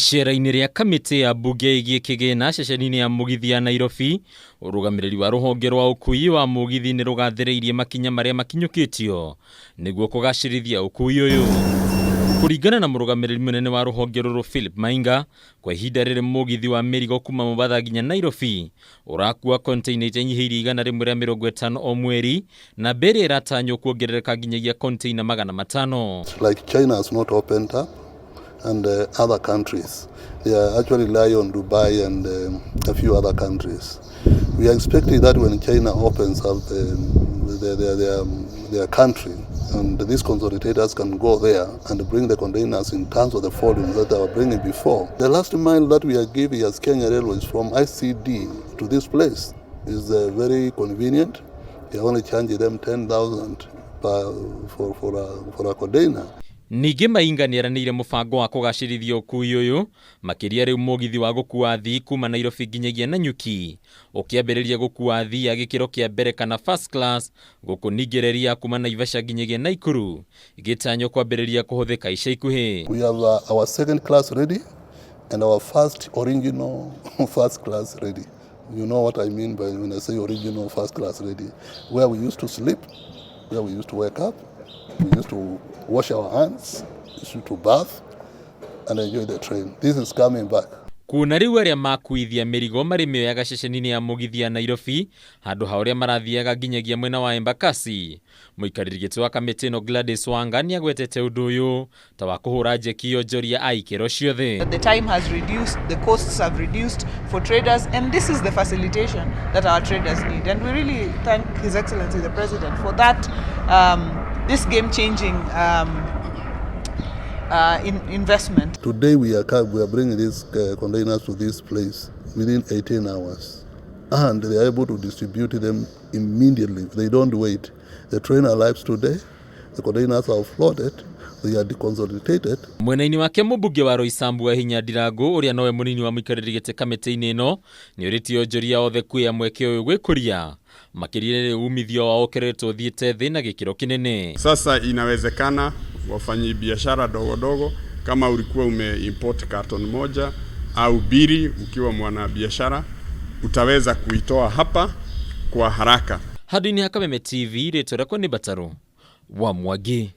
Icera-inĩ rĩa kamĩtĩ ya mbunge ĩgiĩ kĩgĩna ceceni-inĩ ya mũgithi ya Nairobi, ũrũgamĩrĩri wa rũhonge rwa ũkui wa mũgithi nĩ rũgathĩrĩirie makinya marĩa makinyũkĩtio nĩguo kũgacĩrithia ũkui ũyũ. Kũringana na mũrũgamĩrĩri mũnene wa rũhonge rũrũ Philip Mainga, kwa ihinda rĩrĩ mũgithi wa mĩrigo kuma Mombatha nginya Nairobi ũrakua container itanyihĩirie 150 o mweri na mbere ĩratanywo kuongerereka nginyagia container 500. Like China has not opened up and other countries. They are actually rely on Dubai and a few other countries. We are expecting that when China opens up their country, and these consolidators can go there and bring the containers in terms of the volumes that they were bringing before. The last mile that we are giving as Kenya Railways from ICD to this place is very convenient. They only charge them 10,000 for a container. Ningĩ Mainga nĩeranĩire mũbango wa kũgacĩrithia ũkui ũyũ makĩria rĩu mũgithi wa gũkua athii kuma Nairobi nginyagia Nanyuki ũkĩambĩrĩria gũkua athii a gĩkĩro kĩa mbere kana first class, gũkũ ningĩ reri ya kuma Naivasha nginyagia Naikuru ĩgĩtanywo kwambĩrĩria kũhũthĩka ica ikuhĩ. We have our second class ready and our first original first class ready. You know what I mean by when I say original first class ready. Where we used to sleep, where we used to wake up, we used to wash our hands, used to bath and enjoy the train. This is coming back. Kuona rĩu arĩa makuithia mĩrigo marĩ mĩoyaga ceceni-inĩ ya mũgithi ya Nairobi handũ ha ũrĩa marathiaga nginyagia mwena wa Embakasi, mũikarĩri gĩtĩ wa kamĩtĩ ĩno Gladys Wanga nĩagwetete ũndũ ũyũ ta wa kũhũra njeki onjoria a ikĩro ciothe. The time has reduced, the costs have reduced for traders, and this is the facilitation that our traders need. And we really thank His Excellency the President for that, this game-changing investment. Today we are bringing these containers to this place within 18 hours, and they are able to distribute them immediately. They don't wait. The train arrives today, the containers are offloaded, they are deconsolidated. Mwena-inĩ wake mũmbunge wa Roysambu Wahinya Ndirangu ũrĩa nowe mũnini wa mũikarĩri gĩtĩ kamĩtĩ-inĩ ĩno nĩũrĩtie onjoria othe kuoya mweke ũyũ gwĩkũria makĩria rĩrĩ umithio wao ũkeretwo ũthiĩte thĩ na gĩkĩro kĩnene. Sasa inawezekana wafanyibiashara dogo dogo, kama ulikuwa umeimport carton moja au mbili ukiwa mwanabiashara, utaweza kuitoa hapa kwa haraka. Handũ-inĩ ha Kameme TV, rĩtwa rĩakwa nĩ Mbataro wa Mwangi.